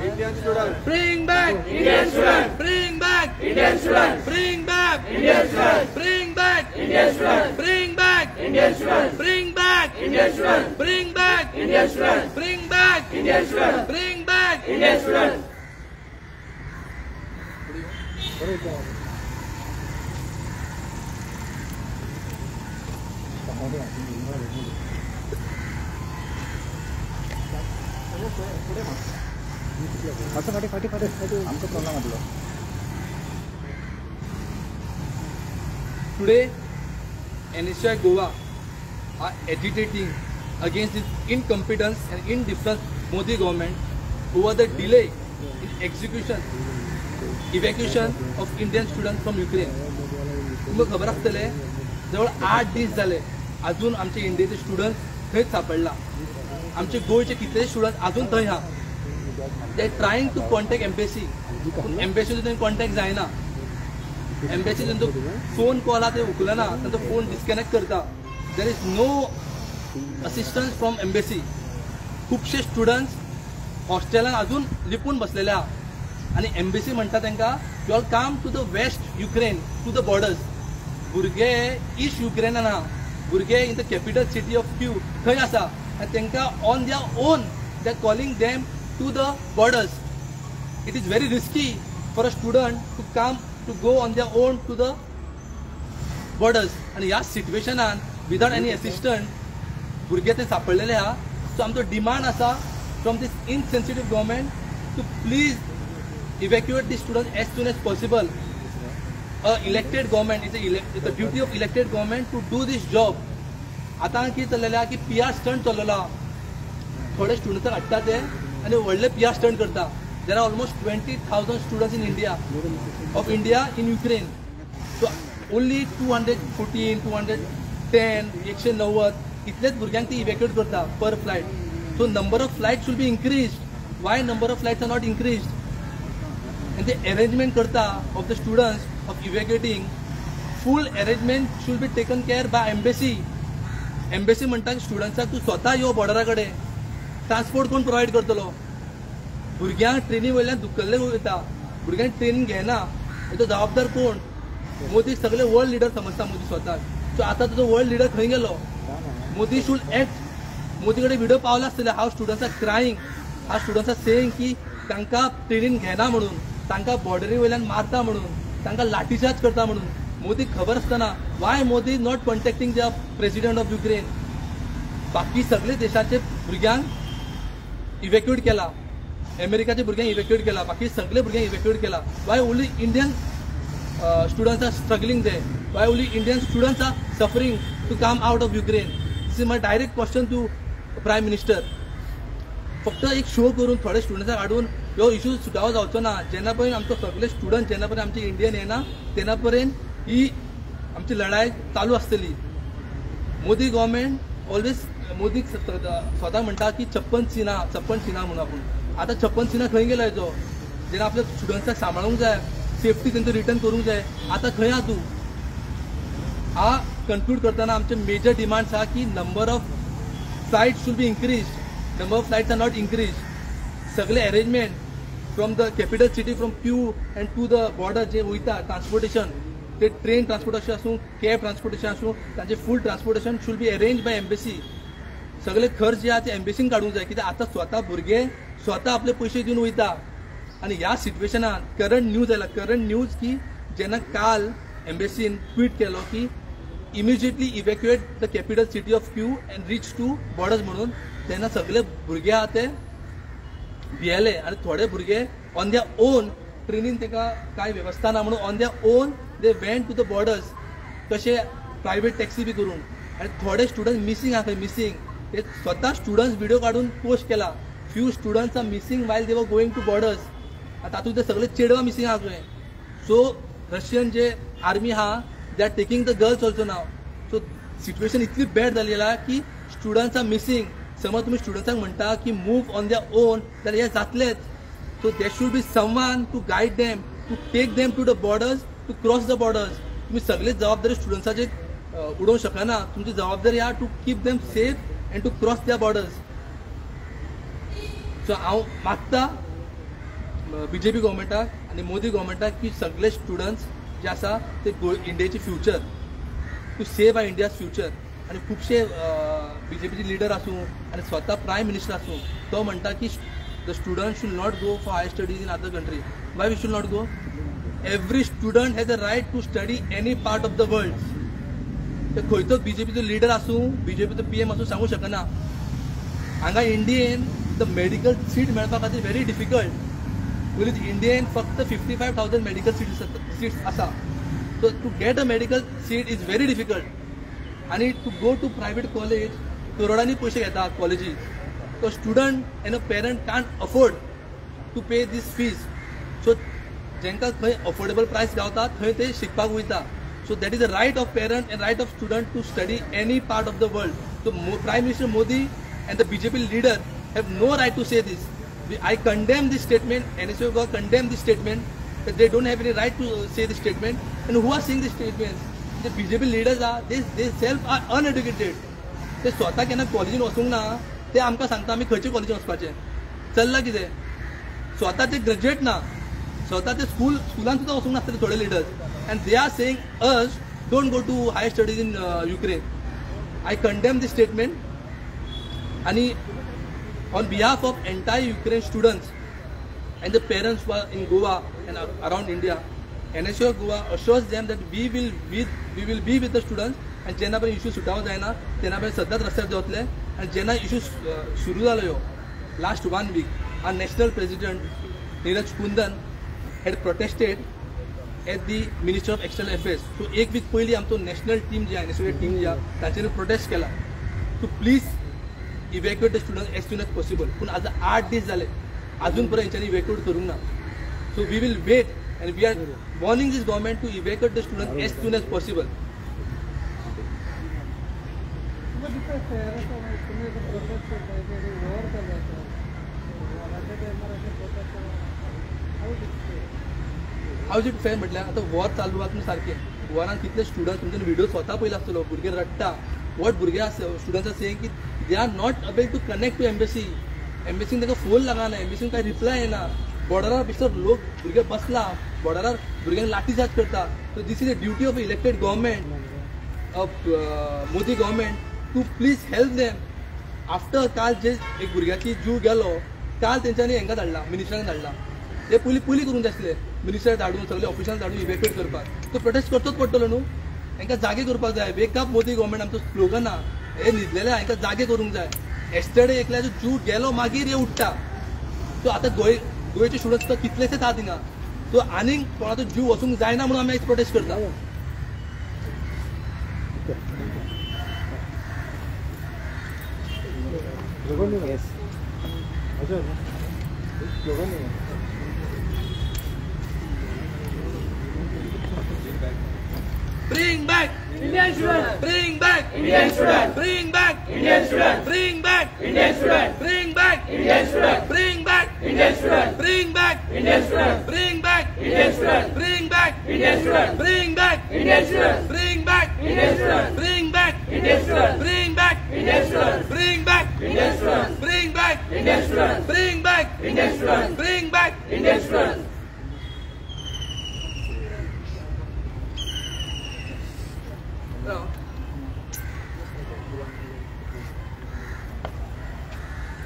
Indian students. Bring back Indian students. Bring back Indian students. Bring back Indian students. Bring back Indian students. Bring back Indian students. Bring back Indian students. Bring back Indian students. Bring back Indian students. Bring back Indian students. फाटी फाटी फाटी आमकां problem जातलो. Today, NSUI Goa are agitating against this incompetence and indifference Modi government over the delay in execution, evacuation of Indian students from Ukraine. तुमकां खबर आसतलें जवळ 8 दीस जाले अजून आमचे इंडियेचे स्टुडंट्स थंयच सापडला. आमचे गोंयचे कितले स्टुडंट्स अजून थंय आहा. They are trying to contact embassy, पूण एम्बेसी थंय कॉन्टॅक्ट जायना. एम्बेसी तांचो फोन कॉल आहा ते उखलना, तांचो फोन डिस्कनेक्ट करता. There is no assistance from embassy. खुबशे स्टुडंट्स हॉस्टेलान अजून लिपून बसलेले आहा आनी एम्बेसी म्हणटा तांकां you all come to the west Ukraine to the borders. भुरगे ईस्ट युक्रेनान आहा, भुरगे in the capital city of Kyiv थंय आसा आनी तांकां on their own they are calling them to the borders. It is very risky for a student to come to go on their own to the borders. आनी ह्या सिट्युएशनान without any assistant भुरगे ते सापडलेले आहा. So आमचो demand आसा from this insensitive government to please evacuate the students as soon as possible. A elected government, it's a duty of elected government to do this job. आतां कितें चल्लेलें आहा की P R stunt चल्लेलो आहा. थोडे स्टुडंट्सांक हाडटा ते आनी व्हडले पी आर स्टंट करता. There are almost 20,000 students in India, of India in Ukraine. So only 214, 210, 190 इतलेच भुरग्यांक ती इव्हॅक्युएट करता per flight. So number of flight should be increase. Why number of flights are not increase? आनी ते arrangement करता of the students of evacuating. Full arrangement should be taken care by embassy. Embassy म्हणटा स्टुडंट्साक तूं स्वता यो बॉर्डरा कडेन, transport कोण provide करतलो? भुरग्यांक ट्रेनी वयल्यान धुकल्ले वयता, भुरग्यांक ट्रेनिंग घेना, हेचो जबाबदार कोण? मोदी सगळे वर्ल्ड लिडर समजता मोदी स्वताक. सो आतां तुजो वर्ल्ड लिडर खंय गेलो? Modi should act. Modi कडेन व्हिडिओ पावला आसतले how students are crying, how students are saying की तांकां ट्रेनीन घेना म्हणून, तांकां बॉर्डरी वयल्यान मारता म्हणून, तांकां लाठीचार्ज करता म्हणून. मोदी खबर आसतना why Modi not contacting the president of Ukraine? बाकी सगळे देशाचे भुरग्यांक इव्हॅक्युएट केला, अमेरिकाचे भुरग्यांक इव्हॅक्युएट केला, बाकी सगळे भुरग्यांक इव्हॅक्युएट केला. Why only Indian students are struggling there? Why only Indian students are suffering to come out of Ukraine? This is my direct question to prime minister. फक्त एक शो करून थोडे स्टुडंट्सांक हाडून ह्यो इशू सुटावो जावचो ना. जेन्ना पर्यंत आमचो सगळे स्टुडंट, जेन्ना पर्यंत आमचे इंडियन येना तेन्ना पर्यंत ही आमची लढाय चालू आसतली. मोदी गव्हर्मेंट ऑलवेज मोदी स्वता म्हणटा की 56 सिना, 56 सिना म्हणून. आपूण आतां 56 सिना खंय गेलो हेजो? जेन्ना आपल्या स्टुडंट्सांक सांबाळूंक जाय, सेफ्टी तेंचो रिटर्न करूंक जाय, आतां खंय आहा तूं? आ कन्क्लूड करतना आमचे मेजर डिमांड्स आहा की number of flights should be increase, number of flights are not increase. सगळे arrangement from the capital city from Kyiv and to the border जे वयता ट्रान्सपोर्टेशन, ते ट्रेन ट्रान्सपोर्टेशन आसूं, कॅब ट्रान्सपोर्टेशन आसूं, तांचे full transportation should be arrange by embassy. सगळे खर्च जे आहा ते एम्बेसीन काडूंक जाय, कित्याक आतां स्वता भुरगे स्वता आपले पयशे दिवन वयता. आनी ह्या सिट्युएशनान करंट न्यूज आयला, करंट न्यूज की जेन्ना काल एम्बेसीन ट्वीट केलो की immediately evacuate the capital city of Kyiv and reach to borders म्हणून, तेन्ना सगळे भुरगे आहा ते भियेले आनी थोडे भुरगे ऑन their own ट्रेनीन तांकां कांय वेवस्था ना म्हणून on their own they went to the borders, कशे प्रायवेट टॅक्सी बी करून. आनी थोडे स्टुडंट मिसींग आहा खंय, मिसींग ते स्वता स्टुडंट्स व्हिडिओ काडून पोस्ट केला. Few students are missing while they were going to borders. तातूंत ते सगळे चेडवां मिसींग आहा खंय. सो रशियन जे आर्मी आहा they are taking the girls also now. So situation इतली बॅड जाली आहा की स्टुडंट्स are missing. समज तुमी स्टुडंट्सांक म्हणटा की मूव ऑन their own जाल्यार हे जातलेच. So there should be someone to guide them, to take them to the borders, to cross the borders. तुमी सगळे जबाबदारी स्टुडंट्साचेर उडोवंक शकना. तुमची जबाबदारी आहा to keep them safe and to cross their borders. So हांव मागता बीजेपी गव्हर्मेंटाक आनी मोदी गव्हर्मेंटाक की सगळे स्टुडंट्स जे आसा ते इंडियेचे future, to save our India's future. आनी खुबशे बीजेपीचे लिडर आसूं आनी स्वता प्रायम मिनिस्टर आसूं तो म्हणटा की the student should not go for higher studies in other country. Why we should not go? Every student has a right to study any part of the world. ते खंयचोच बीजेपीचो leader आसूं, बीजेपीचो PM आसूं सांगूंक शकना. हांगा इंडियेन the medical seat मेळपा खातीर very difficult. पयलीं इंडियेन फक्त 55,000 मेडिकल सीट्स आसा. So to get a medical seat is very difficult. आनी to go to private college करोडांनी पयशे घेता कॉलेजी. तो student and a parent can't afford to pay this fees. So जेंका खंय अफोर्डेबल प्रायस गावता थंय ते शिकपाक वयता. So that is a right of parent and right of student to study any part of the world. So Prime Minister Modi and the BJP leader have no right to say this. I condemn this statement. NSUI Goa condemn this statement that they don't have any right to say this statement. And who are saying this statement? The BJP leaders are, they self are uneducated. ते स्वता केन्ना कॉलेजीन वचूंक ना, ते आमकां सांगता आमी खंयचे कॉलेजीन वचपाचें. चल्लां कितें? स्वता ते ग्रेज्युएट ना, स्वता ते स्कुलान सुद्दां वचूंक नासतले थोडे leaders. And they are saying us don't go to higher studies in Ukraine. I condemn this statement. And on behalf of entire Ukraine students and the parents who are in Goa and around India, NSUI Goa assures them that we will be with the students. And जेन्ना पर्यंत issue सुटावो जायना तेन्ना पर्यंत सदांच रस्त्यार देंवतले. आनी जेन्ना इश्यू सुरू जालो ह्यो last 1 week, our national president Neeraj Kundan had protested at the Minister of External Affairs. So एक वीक पयलीं आमचो नॅशनल टीम जी आहा, एनएसयूआय टीम जी आहा, तांच्यांनी प्रोटेस्ट केला to please evacuate the student as soon as possible. पूण आतां 8 दीस जाले अजून पर्यंत हेंच्यांनी इव्हॅक्युएट करूंक ना. So we will wait and we are warning this government to evacuate the student as soon as possible. How is it fair म्हटल्यार आतां वॉर चालू आहा तुमी सारकें वॉरान कितले स्टुडंट तुमच्यान व्हिडिओ स्वता पयलो आसतलो, भुरगे रडटा. What भुरगे स्टुडंट्स are saying की they are not able to connect to embassy. एम्बेसीन तांकां फोन लागना, एम्बेसीन कांय रिप्लाय येना. बॉर्डरार भितर लोक भुरगे बसला, बॉर्डरार भुरग्यांक लाठीचार्ज करता. So this is a duty of elected government of Modi government to please help them. After काल जे एक भुरग्याची जीव गेलो, काल तेंच्यांनी हेंकां धाडला, मिनिस्टरांक धाडला. ते पयलीं पयलीं करूंक जाय आसले, मिनिस्टर धाडून सगळे ऑफिसरांक धाडून इव्हॅक्युएट करपाक. तो प्रोटेस्ट करचोच पडटलो न्हू, हेंकां जागे करपाक जाय. वेक अप मोदी गव्हर्मेंट आमचो स्लोगन आहा, हे न्हिदलेले हेंकां जागे करूंक जाय. येस्टरडे एकल्याचो जीव गेलो मागीर हे उठ्ठा. सो आतां गोंयचे स्टुडंट्स सुद्दां कितलेशेच आहा थिंगा. सो आनीक कोणाचो जीव वचूंक जायना म्हणून आमी आयज प्रोटेस्ट करता. Bring back Indian students! Bring back Indian students! Bring back Indian students! Bring back Indian students! Bring back Indian students! Bring back Indian students! Bring back Indian students! Bring back Indian students! Bring back Indian students! Bring back Indian students! Bring back Indian students! Bring back Indian students! Bring back Indian students! Bring back Indian students! Bring back Indian students! Bring back Indian students! Bring back Indian students!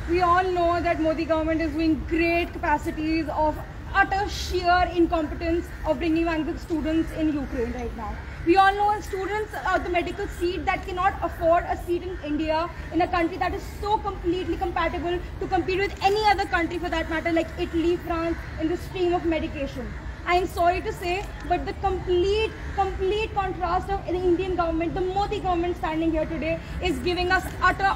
We all know that Modi government is doing great capacities of utter sheer incompetence of bringing back the students in Ukraine right now. We all know students are the medical seat that cannot afford a seat in India, in a country that is so completely compatible to compete with any other country for that matter, like Italy, France, in the stream of medication. I am sorry to say, but the complete contrast of the Indian government, the Modi government standing here today, is giving us utter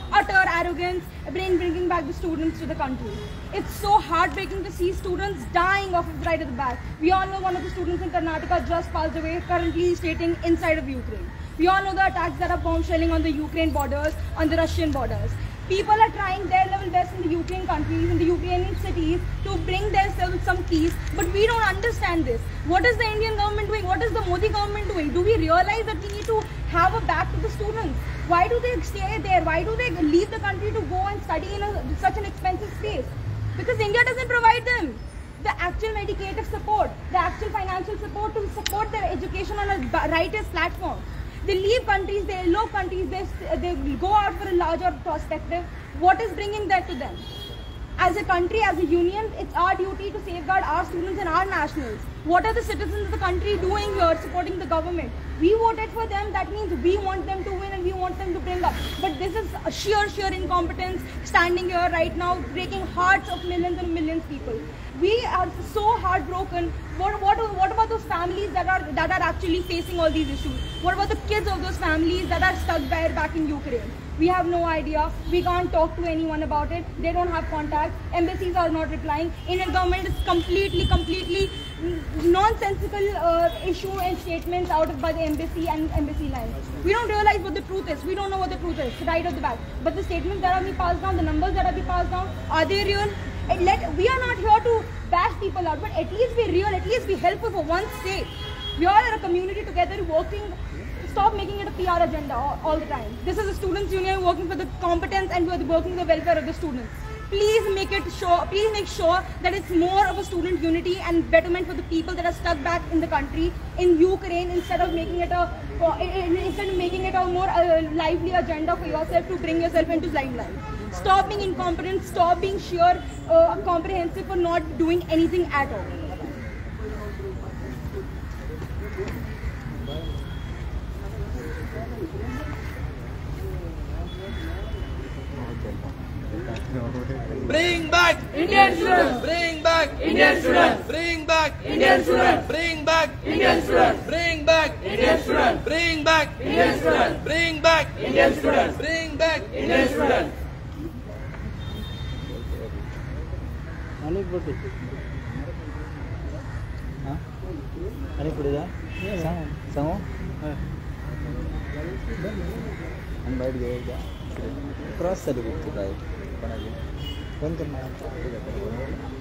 arrogance in bringing back the students to the country. It's so heartbreaking to see students dying off of right at the back. We all know one of the students in Karnataka just passed away, currently stating inside of Ukraine. We all know the attacks that are bomb shelling on the Ukraine borders, on the Russian borders. People are trying their level best in the Ukraine countries, in the Ukrainian cities, to bring themselves some peace, but we don't understand this. What is the Indian government doing? What is the Modi government doing? Do we realize that we need to have a back to the students? Why do they stay there? Why do they leave the country to go and study in such an expensive space? Because India doesn't provide them. The actual medicative support, the actual financial support to support their education on a righteous platform. They leave countries, they elope countries, they go out for a larger perspective. What is bringing that to them? As a country, as a union, it's our duty to safeguard our students and our nationals. What are the citizens of the country doing here supporting the government? We voted for them, that means we want them to win and we want them to bring up. But this is a sheer incompetence standing here right now, breaking hearts of millions and millions of people. We are so heartbroken. What about those families that are actually facing all these issues? What about the kids of those families that are stuck there back in Ukraine? We have no idea. We can't talk to anyone about it. They don't have contacts. Embassies are not replying. Indian government is completely nonsensical issue and statements out of by the embassy and embassy lines. We don't realize what the truth is. We don't know what the truth is right off the bat. But the statements that are being passed down, the numbers that are being passed down, are they real? We are not here to bash people out, but at least be real, at least be helpful for one's sake. We all are a community together working. Stop making it a PR agenda all the time. This is a students' union working for the competence and working for the welfare of the students. Please make it sure. Please make sure that it's more of a student unity and betterment for the people that are stuck back in the country, in Ukraine, instead of making it a more lively agenda for yourself to bring yourself into limelight. Stop being incompetent. Stop being sheer comprehensive for not doing anything at all. Bring back Indian students. Bring back Indian students. Bring back Indian students. Bring back Indian students. Bring back Indian students. Bring back Indian students. Bring back Indian students. Bring back Indian students. अनेक बटे हां अनेक पुढे जा सांगू आणि bite घे एकदा क्रॉस चालू बघतो बाईट कोणाची बंद कर.